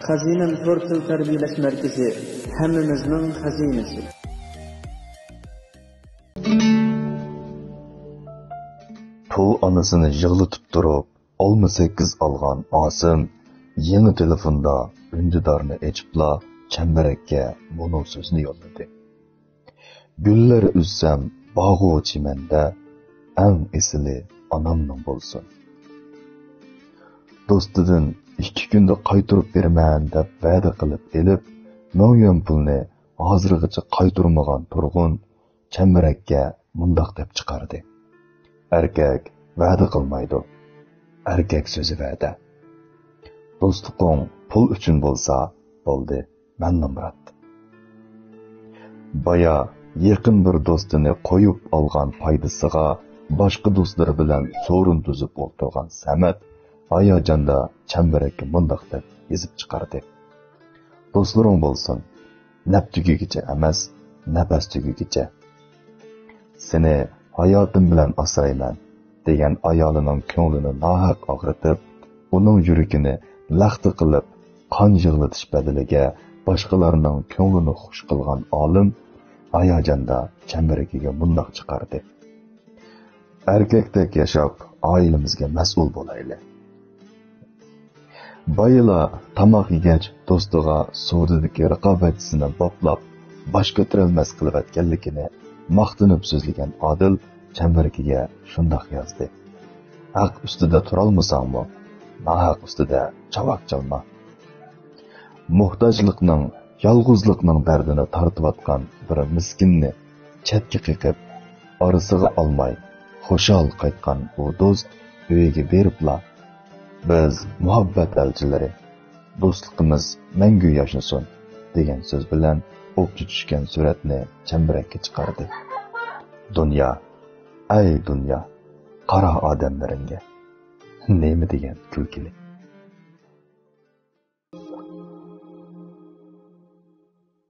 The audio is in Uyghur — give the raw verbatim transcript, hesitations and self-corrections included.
خەزىنەم تور تىل تەربىيەلەش مەركىزى، ھەممىمىزنىڭ خەزىنىسى. پۇل ئانىسىنى يىغلىتىپ تۇرۇپ، ئالما سەككىز ئالغان ئاسىم يېڭى تېلېفوندا ئۈندىدارنى ئېچىپلا چەمبىرەككە مۇنۇ سۆزنى يوللىدى. گۈللەر ئۈزسەم باغۇ چىمەندە، ئەڭ ئېسىلى ئانامنىڭ بولسۇن. دوستىدىن ئىككى كۈندە قايتۇرۇپ بېرىمەن دەپ ۋەدە قىلىپ ئېلىپ، مىڭ يۈەن پۇلنى ھازىرغىچە قايتۇرمىغان تۇرغۇن چەمبىرەككە مۇنداق دەپ چىقاردى: ئەركەك ۋەدە قىلمايدۇ. ئەركەك سۆزى ۋەدە. دوستلۇقۇڭ پۇل ئۈچۈن بولسا بولدى، مەن نامرات. بايا يېقىن بىر دوستىنى قويۇپ ئالغان پايدىسىغا باشقا دوستلىرى بىلەن سورۇن تۈزۈپ ئولتۇرغان سەمەت ھاياجاندا چەمبىرەككە مۇنداق دەپ يېزىپ چىقاردى: دوستلىرىڭ بولسۇن، نەپ تۈگىگىچە ئەمەس، نەپەس تۈگىگىچە. سېنى ھاياتىم بىلەن ئاسرايمەن، دېگەن ئايالىنىڭ كۆڭلىنى ناھەق ئاغرىتىپ، ئۇنىڭ يۈرىكىنى لەختە قىلىپ، قان يىغلىتىش بەدىلىگە باشقىلارنىڭ كۆڭلىنى خۇش قىلغان ئالىم ھاياجاندا چەمبىرىكىگە مۇنداق چىقاردى: ئەركەكتەك ياشاپ، ئائىلىمىزگە مەسئۇل بولايلى. بايىلا تاماق يېگەچ دوستىغا سودىدىكى رىقابەتچىسىنى باپلاپ، باش كۆتۈرەلمەس قىلىۋەتكەنلىكىنى ماختىنىپ سۆزلىگەن ئادىل چەمبىرىكىگە شۇنداق يازدى: ھەق ئۈستىدە تۇرالمىساڭمۇ، ناھەق ئۈستىدە چاۋاك چالما. موھتاجلىقنىڭ، يالغۇزلۇقنىڭ دەردىنى تارتىۋاتقان بىر مىسكىننى چەتكە قېقىپ، ئارىسىغا ئالماي، خۇشال قايتقان بۇ دوست ئۆيىگە بېرىپلا، بىز مۇھەببەت ئەلچىلىرى، دوستلۇقىمىز مەڭگۈ ياشنىسۇن، دېگەن سۆز بىلەن ئوپچە چۈشكەن سۈرەتنى چەمبىرەككە چىقاردى. دۇنيا، ئەي دۇنيا، قارا ئادەملىرىڭگە. نېمە دېگەن كۈلكىلىك.